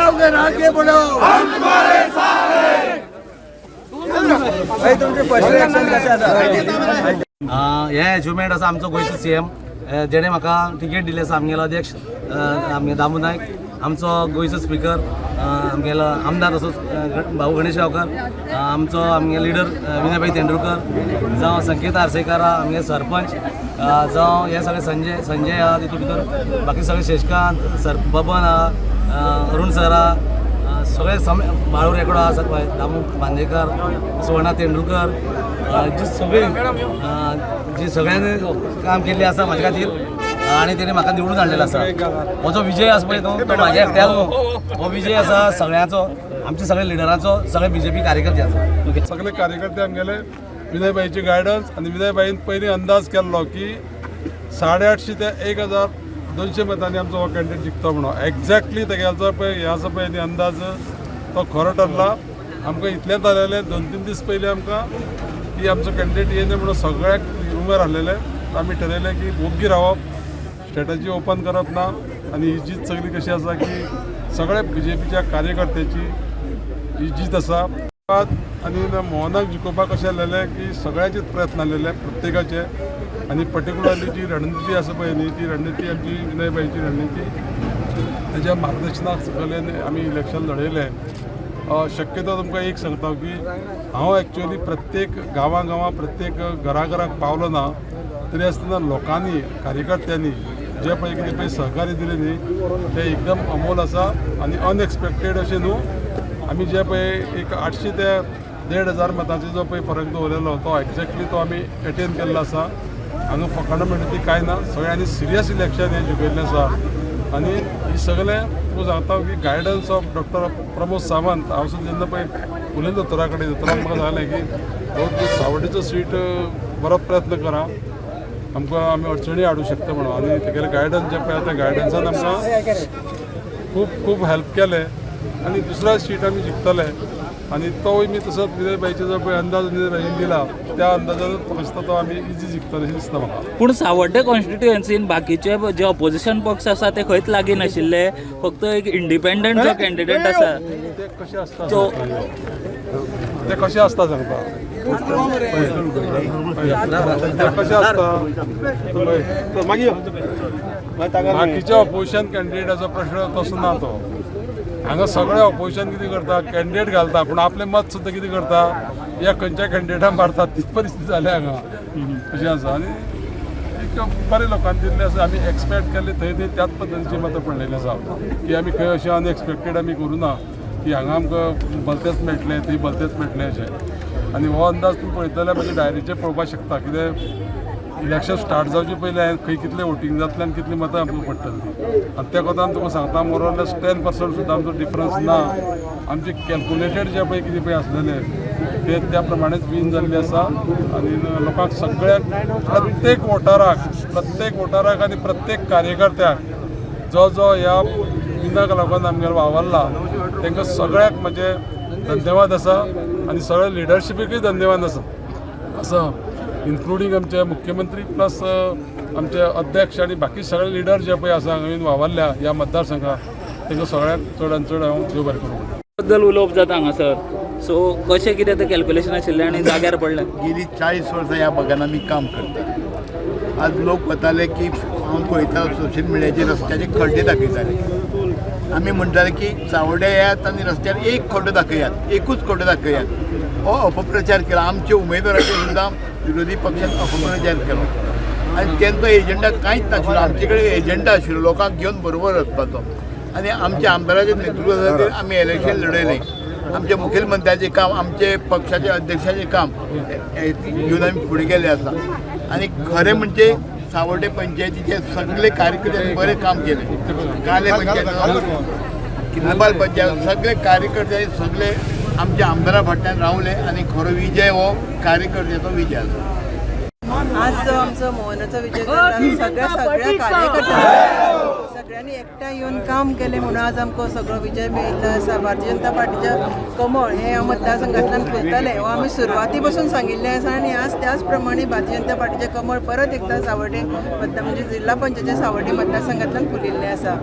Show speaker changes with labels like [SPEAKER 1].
[SPEAKER 1] जाओगे, आगे बढ़ो. हम तुम्हारे साथ हैं. भाई, तुमचे फर्स्ट रिएक्शन कशें आसा?
[SPEAKER 2] हे अचिवमेंट आसा आमचो गोंयचो सीएम, जेणे म्हाका तिकेट दिल्ली आसा, आमगेलो अध्यक्ष आमगे दामू नायक, आमचो गोंयचो स्पिकर, आमगेलो आमदार तसोच भाऊ गणेश गांवकर, आमचो आमगे लिडर विनयभाई तेंडुलकर, जावं संकेत आर्सेकार आमगे सरपंच, जावं हे सगळे संजय संजय आहा तितून भितर, बाकी सगळे शशकांत सर, बबन आहा, अरुण सर आहा, सगळे सम बाळू रेकडो आसा, दामू बांदेकर, सुवर्णा तेंडुलकर, जी सगळी जी सगळ्यांनी काम केल्लें आसा म्हाज्या खातीर आनी तेणी म्हाका निवडून हाडलेलो आसा. हो जो विजय आसा पळय न्हू, तो म्हाज्या एकट्याचो न्हू, हो विजय आसा सगळ्यांचो, आमच्या सगळ्या लिडरांचो, सगळे बीजेपी कार्यकर्त्यांचो.
[SPEAKER 3] सगळे कार्यकर्ते आमगेले विनयभाईची गायडन्स आनी विनयभाईन पयलीं अंदाज केल्लो की 850 ते 1200 मतांनी आमचो हो कॅन्डिडेट जिखतो म्हणून. एक्झॅक्टली तेगेलो पळय हें आसा पळय न्ही अंदाज, तो खरो ठरला. आमकां इतलेंच जालेलें, 2-3 दीस पयलीं आमकां की आमचो कॅन्डिडेट येयना म्हणून सगळ्याक रुमर आसलेले. आमी ठरयलें की वोग्गी रावप, स्ट्रेटजी ओपन करप ना आनी ही जीत सगळी कशी आसा की सगळ्या बीजेपीच्या कार्यकर्त्याची ही जीत आसा. आनी मोहनाक जिखोवपाक कशें जालेलें की सगळ्याचेच प्रयत्न आसलेले प्रत्येकाचे आनी पर्टिक्युलरली जी रणनिती आसा पळय न्ही, ती रणनिती आमची विनयभाईची रणनिती, तेच्या मार्गदर्शनाक सकयल आमी इलेक्शन लढयलें. शक्यतो तुमकां एक सांगता की हांव एक्चुअली प्रत्येक गांवां गांवां, प्रत्येक घरा घराक पावलो ना, तरी आसतना लोकांनी, कार्यकर्त्यांनी जे पळय कितें पळय सहकार्य दिलें न्ही, तें एकदम अमोल आसा आनी अनएक्सपेक्टेड अशें न्हू. आमी जे पळय एक 800 ते 1500 मतांचो जो पळय फरक दवरलेलो, तो एक्झॅक्टली तो आमी एटेन केल्लो आसा. हांगा फकाणां म्हणटा ती कांय ना. सगळ्यांनी सिरियस इलेक्शन हें जिखयल्लें आसा आनी ही सगळें तुका सांगता की guidance of doctor Pramod Sawant. हांव सुद्दां जेन्ना पळय उलयलो दोतोरा कडेन, दोतोरान म्हाका सांगलें की भाऊ, सावड्डेचो सीट बरो प्रयत्न करा, आमकां आमी अडचणी हाडूंक शकता म्हणून. आनी तेगेलें गायडन्स जें पळय त्या गायडन्सान आमकां खूब खूब हेल्प केलें आनी दुसरा सीट आमी जिखतले. आनी तोय मी तसोच विनयभाईचो जो पळय अंदाज विनयभाईन दिला, त्या अंदाजानूच म्हाका दिसता तो आमी इजी जिखतले अशें दिसता म्हाका.
[SPEAKER 4] पूण सावड्डे कॉन्स्टिट्युएन्सीन बाकीचे जे ऑपोजिशन पक्ष आसा ते खंयच लागीं नाशिल्ले, फक्त एक इंडिपेंडंट जो कॅन्डिडेट आसा
[SPEAKER 3] ते कशें आसता,
[SPEAKER 4] तो
[SPEAKER 3] ते कशें आसता सांगता, ते कशें आसता, बाकीच्या ऑपोजिशन कॅन्डिडेटाचो प्रश्न तसो ना तो. हांगा सगळे ऑपोजिशन कितें करता, कॅन्डिडेट घालता, पूण आपलें मत सुद्दां कितें करता, या खंयच्या कॅन्डिडेटाक मारतात, तीच परिस्थिती जाल्या हांगा, अशें आसा. आनी एक बरें लोकांनी दिल्लें आसा. आमी एक्सपेक्ट केल्लें थंय थंय त्याच पद्दतीची मतां पडलेलीं आसा की आमी खंय अशें अनएक्सपेक्टेड आमी करूं ना की हांगा आमकां भलतेच मेळटलें, थंय भलतेच मेळटलें अशें. आनी हो अंदाज तुमी पळयतले जाल्यार म्हज्या डायरीचेर पळोवपाक शकता, कितें इलेक्शन स्टार्ट जावचे पयलीं हांवें खंय कितलें वोटींग जातलें आनी कितलीं मतां आमकां पडटलीं ती. आनी त्या कोतान तुका सांगता, मोर ऑर लेस 10% सुद्दां आमचो डिफरन्स ना. आमचे कॅल्कुलेटेड जे पळय कितें पळय आसलेलें ते त्या प्रमाणेच वीन जाल्लें आसा. आनी लोकांक सगळ्यांक, प्रत्येक वोटराक, प्रत्येक वोटराक आनी प्रत्येक कार्यकर्त्याक, जो जो ह्या विनाक लागून आमगेर वावरला, तांकां सगळ्यांक म्हजें धन्यवाद आसा आनी सगळ्या लिडरशिपीकूय धन्यवाद आसा आसा, इन्क्लुडींग आमचे मुख्यमंत्री प्लस आमचे अध्यक्ष आनी बाकी सगळे लिडर जे पळय आसा हांगा येवन वावरल्या ह्या मतदारसंघात, तांकां सगळ्यांक चडान चड हांव देव बरें करूं.
[SPEAKER 4] बद्दल उलोवप जाता हांगासर, सो कशें कितें तें कॅल्क्युलेशन आशिल्लें आनी जाग्यार पडलें?
[SPEAKER 5] गेली 40 वर्सां ह्या भागान आमी काम करतात. आज लोक वताले की हांव पळयता, सोशल मिडियाचेर रस्त्याचे खड्डे दाखयताले. आमी म्हणटाले की चावडे येयात आनी रस्त्यार एक खड्डो दाखयात, एकूच खड्डो दाखयात. हो अपप्रचार केला. आमच्या उमेदवाराचेर सुद्दां विरोधी पक्षान अपप्रचार केलो आनी तेंचो एजंडा कांयच नाशिल्लो. आमचे कडेन एजंडा आशिल्लो लोकांक घेवन बरोबर वचपाचो आनी आमच्या आमदाराच्या नेतृत्वा खातीर आमी इलेक्शन लढयलें. आमच्या मुखेलमंत्र्याचें काम, आमचे पक्षाचे अध्यक्षाचें काम घेवन आमी फुडें गेल्ले आसा. आनी खरें म्हणजे सावड्डे पंचायतीचे सगळे कार्यकर्त्यांनी बरें काम केलें. काले पंचायत, किल्लूबाल पंचायत, सगळे कार्यकर्त्यांनी, सगळे आमच्या आमदारा फाटल्यान रावले आनी खरो विजय हो कार्यकर्त्याचो विजय आसा.
[SPEAKER 6] आज जो आमचो मोहनाचो विजय जाला, सगळ्या सगळ्या कार्यकर्त्यांनी, सगळ्यांनी एकठांय येवन काम केलें म्हणून आज आमकां सगळो विजय मेळिल्लो आसा. भारतीय जनता पार्टीचें कमळ हें मतदारसंघांतल्यान फुलतलें हो आमी सुरवाती पासून सांगिल्लें आसा आनी आज त्याच प्रमाणे भारतीय जनता पार्टीचें कमळ परत एकदां सावर्डे मतदार, म्हणजे जिल्हा पंचायतीच्या सावर्डे मतदारसंघांतल्यान फुलिल्लें आसा.